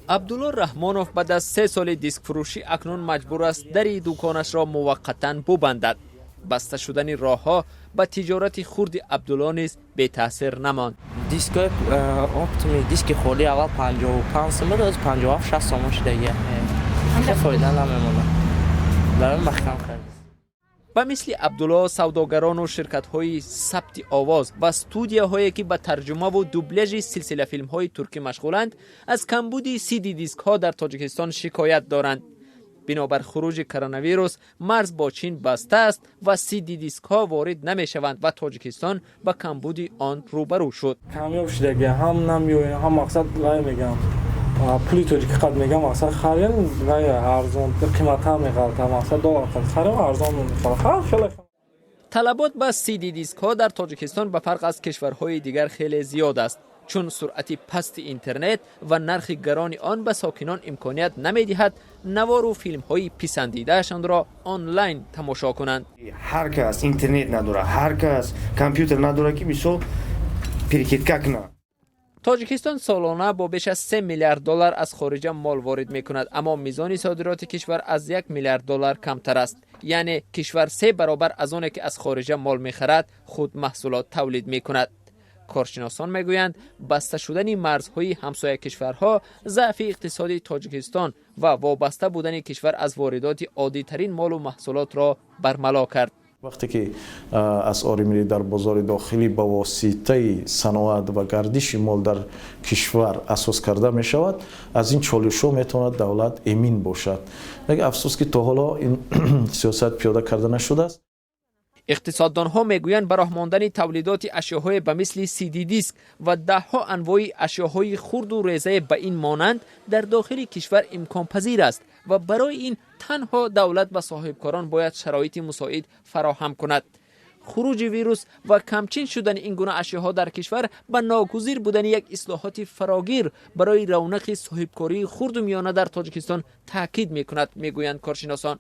Абдулло Раҳмонов баъд аз 3 соли дискфурӯшӣ акнун маҷбур аст дари дуконашро муваққатан бубандад. Баста шудани роҳҳо ба тиҷорати хурди Абдулло низ бетаъсир намонд. Дискои оптовый, диски холӣ аввал 55 сом буд, ҳозир 57, 60 сомон шудагия. Хеле фоида намемонад, барои маҳкам харид. Ба мисли Абдулло, савдогарону ширкатҳои сабти овоз ва студияҳое, ки ба тарҷумаву дубляжи силсилафилмҳои туркӣ машғуланд, аз камбуди сиди дискҳо дар Тоҷикистон шикоят доранд. Бинобар хуруҷи коронавирус марз бо Чин баста аст ва сиди дискҳо ворид намешаванд ва Тоҷикистон ба камбуди он рӯбарӯ шуд. Камёб шудагия, ҳам намеоем, ҳам мақсад вай мегам, пули тоҷикӣ қад мегам, мақсад харем, вай арзон, қиматтар меғалта, мақсад доллар қад харем, арзон мехалта, хеле. Талабот ба сиди дискҳо дар Тоҷикистон ба фарқ аз кишварҳои дигар хеле зиёд аст, чун суръати пасти интернет ва нархи гарони он ба сокинон имконият намедиҳад навору филмҳои писандидаашонро онлайн тамошо кунанд. Ҳар кас интернет надорад, ҳар кас компютер надорад, ки мисол перекидка кунад. Тоҷикистон солона бо беш аз 3 миллиард доллар аз хориҷа мол ворид мекунад, аммо мизони содироти кишвар аз 1 миллиард доллар камтар аст. Яъне кишвар се баробар аз оне ки аз хориҷа мол мехарад, худ маҳсулот тавлид мекунад. Коршиносон мегӯянд, баста шудани марзҳои ҳамсоя кишварҳо, заъфи иқтисодии Тоҷикистон ва вобаста будани кишвар аз воридоти оддитарин молу маҳсулотро бармало кард. Вақте ки асъори миллӣ дар бозори дохилӣ ба воситаи саноат ва гардиши мол дар кишвар асос карда мешавад, аз ин чолишҳо метавонад давлат эмин бошад. Лекин афсӯс, ки то ҳоло ин сиёсат пиёда карда нашудааст. Иқтисоддонҳо мегӯянд, ба роҳ мондани тавлидоти ашёҳое ба мисли сиди диск ва даҳҳо анвои ашёҳои хурду резае ба ин монанд дар дохили кишвар имконпазир аст ва барои ин танҳо давлат ба соҳибкорон бояд шароити мусоид фароҳам кунад. Хуруҷи вирус ва камчин шудани ин гуна ашёҳо дар кишвар ба ногузир будани як ислоҳоти фарогир барои равнақи соҳибкории хурду миёна дар Тоҷикистон таъкид мекунад, мегӯянд коршиносон.